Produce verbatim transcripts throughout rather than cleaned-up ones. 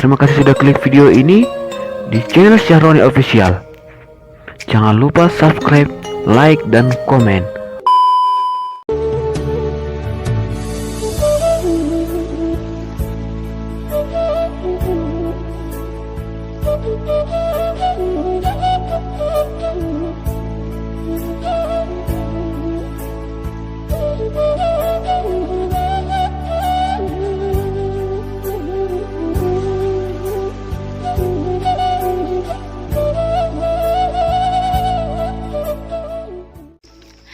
Terima kasih sudah klik video ini di channel Syahroni Official. Jangan lupa subscribe, like, dan komen.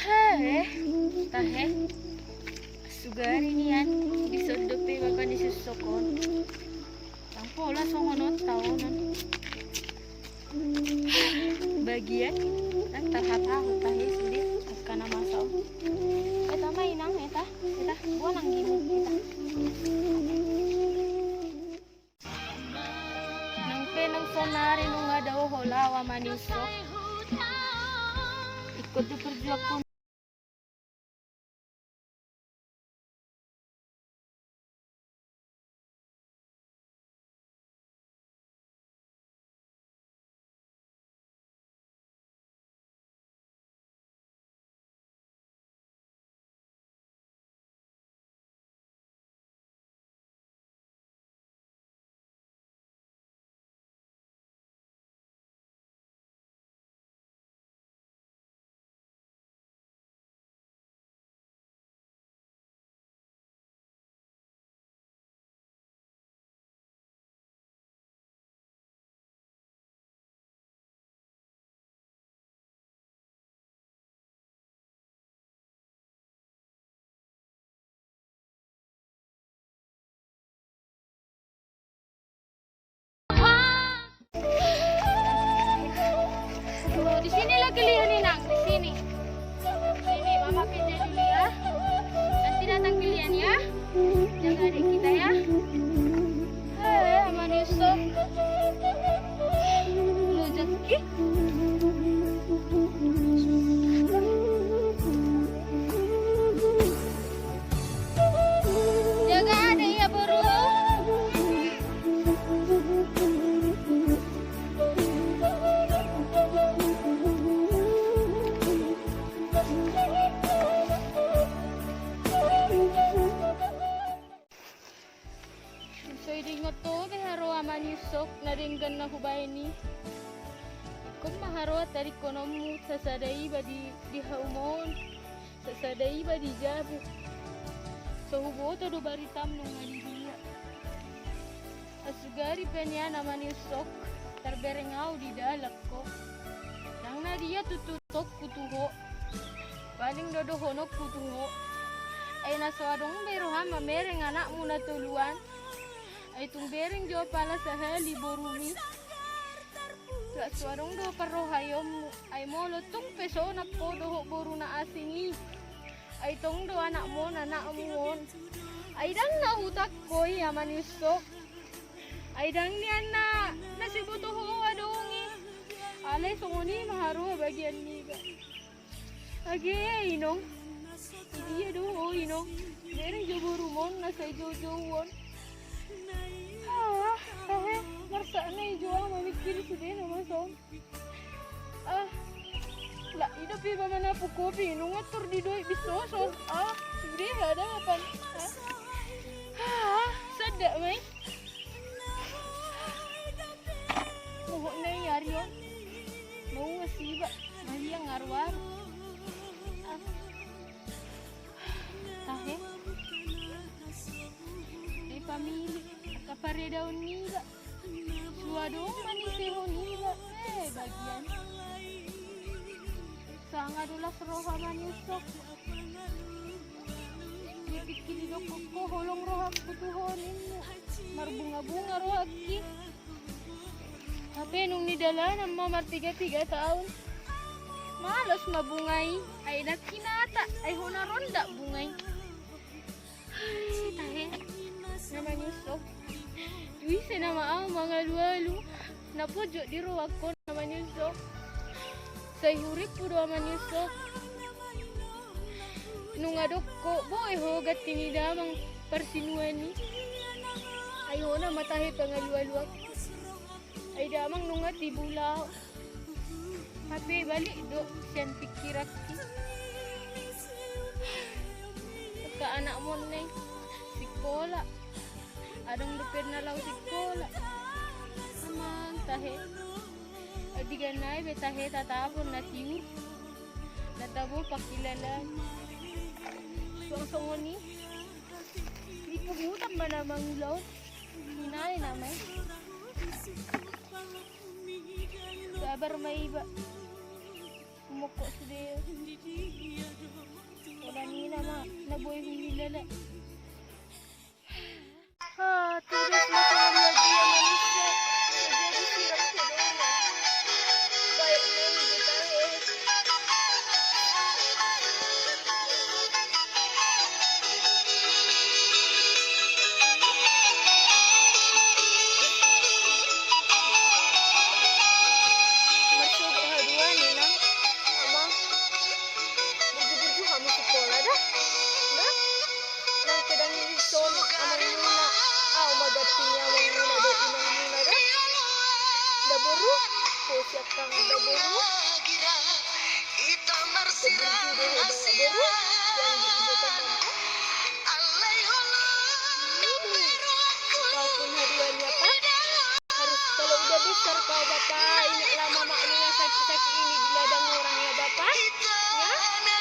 Heh, tahe. Sugari nian, dison dope bapa ni si Usok on. Ndang pola songon on taonon. Bagian, ndang tarhatahon tahe sude, angka na masa on. Eta ma inang, eta, eta, boan anggimu, eta. Nang pe nang sonari nunga dao ho laho ama ni Usok. Ikut diperjuangku. Di sini lagi lihat nih, Nang, di sini. Sini, Mama kerja dulu ya. Nanti datang kalian ya. Jaga adik kita ya. Eh, ama ni Usok. Lu jaki. Jaga adik ya, boru. Sai diingot ho be haroa ama ni Usok na denggan na hubaen i. Ingkon ma haroa tadingkononmu sasada iba di, di hauma on, sasada iba di jabu. So huboto do baritam nunga di dia. Asugari pe nian ama ni Usok, tarbereng ahu di dalan ho. Ndang na dia tutu tongku tu ho. Paling do dohononku tu ho. Ai na so adong be roham mamereng anakmu na toluan. Ai tung bereng jo apala sahali borumi. Lak so adong do parrohaionmu. Ai molo tung pe sonang ho dohot boru na asing i. Ai tong do anakmu on anakmu on. Ai ndang na hutangko i ama ni Usok. Ai ndang nian na, na siboto ho adong i. Alai songon i ma haroa bagian niba. Age inong. Idia do ho inong. Bereng jo borum on na sai joujou on. Ah, tahe, marsak na i jo ahu mamingkiri sude na masa on. Ah, lak ido pe iba manapuk kopi, nunga tor di doit bisoso. Ah, sude hadapan. Ah, ah, sada ma i. Mohot na i ari on. Mau si iba, mahiang aru-aru. Ah. Tahe. Dipamili, angka paredaon niba. Suadong manisehon iba, eh, bagian. Sanga do las roha ama ni Usok. Dipikiri dokkon ho holong rohangku tu ho ninmu. Marbunga-bunga rohangki. Hape nunga di dalanan ma martiga-tiga taon. Malos ma bunga i, ai ndang hinata, ai hona rondak bunga i. Tahe, ama ni Usok. Tu ise nama ahu mangalu-alu, na pojok di rohangkon ama ni Usok. Sai hurippu do ama ni Usok. Nunga dok ho, boi ho ganti ni damang parsinuan i. Ai hona ma tahe pangalualuanku. Ai damang nunga tibu laho. Hape balik do sian pingkiranki. Angka anakmon na i sikola. Adong dope na laho sikola. Amang tahe. Di ganai be tahe tatapon na tiur. Na tabo pangkilalaan. Suang songon i. Di pungutan ma na mangula on. Inai nama i. Sabar ma iba. Mokok sude. Ora ni nama na boi huhilala. Ah, tudes ma songon dia manusia. Jadi sirang pedoman. Baik main kita he. Maksud haduan inang, amang. Burju-burju hamu sikola da. Da. Nang pedang ni son amangmuna. Au ma ganti ni amangmuna do inangmuna da. Da boru. Ho sian tangan da boru. Burju do ho da boru. Yang di ibu tangan. Maupun haduan ya, Pak. Harus kalau udah besar kau, Bapak, ingatlah mamamu yang sakit-sakit ini di ladang orang ya, Bapak. Ya,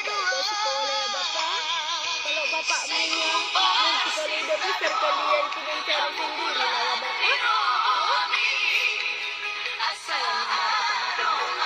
bawa ke sekolah ya, Bapak. Kalau bapakmu ya, nanti kalau udah besar kalian itu mencari sendiri lah ya, Bapak. Ya. Sayang, Bapak, sama kedua.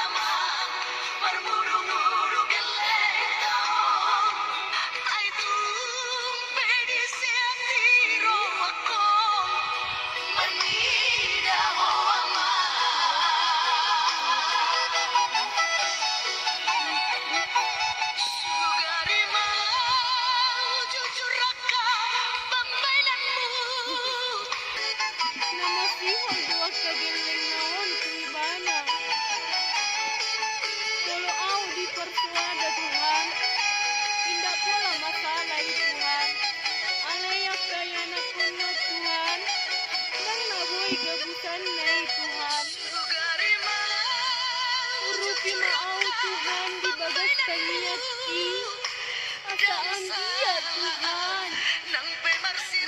Na masihol do angka gellengna on tu ibana. Molo au diparsoada Tuhan, inda pola masalah i Tuhan. Alai angka ianakhonna Tuhan, ndang na boi gabusanna i Tuhan. Urupi ma au Tuhan di bagas tangiangki. Asa anggiat Tuhan,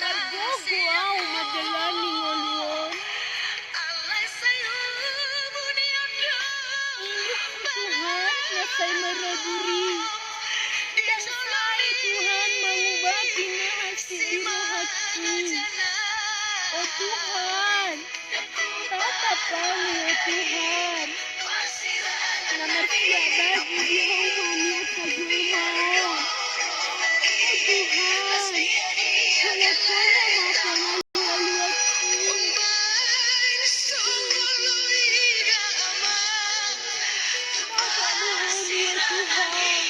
margogo au mandalani ngolu on. Ingkon Tuhan na sai maraburi. Ndang sai Tuhan mangubati na hansit di rohangki. O Tuhan. Tatap hami, o Tuhan, na marsiabagi di hauma ni angka jolma on. O Tuhan, holan Ho ma pangalualuanki. Tatap hami, o Tuhan.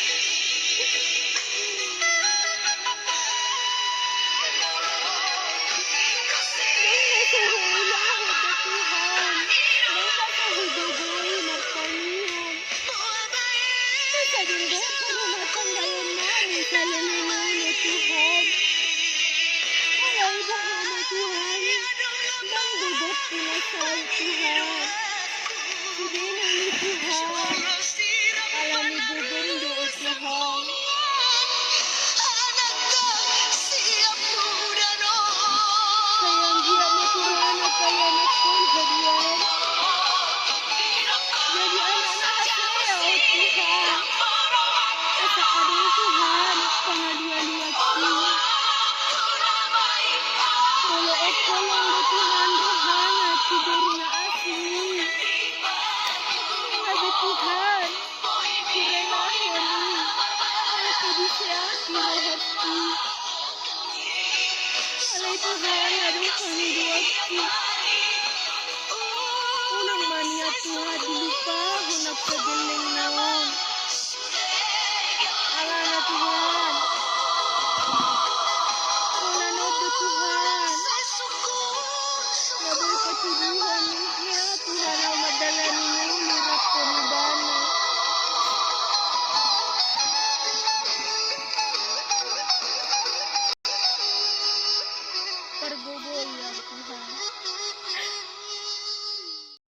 Ndang na so huulahon do Tuhan, ndang na so hugogoi martangiang. Asa dung dohot rumah tangga on nami saleleng on, o Tuhan. Alai boha ma Tuhan, ndang dogonku na saut Tuhan. Sude nami Tuhan. Alani gogom do, o Tuhan. Sai anggiat ma Tuhan angka ianakhon haduan. Jadi anak na hasea, o Tuhan. Asa adong Tuhan pangalualuanki. Molo holong do Tuhan rohana tu boru na asing i. Gabe Tuhan, hurelakhon i, asa diseakhon rohangki. Alai Tuhan, adong pangidoanki. Unang ma nian Tuhan dilupahon angka gellengna on. Alana Tuhan,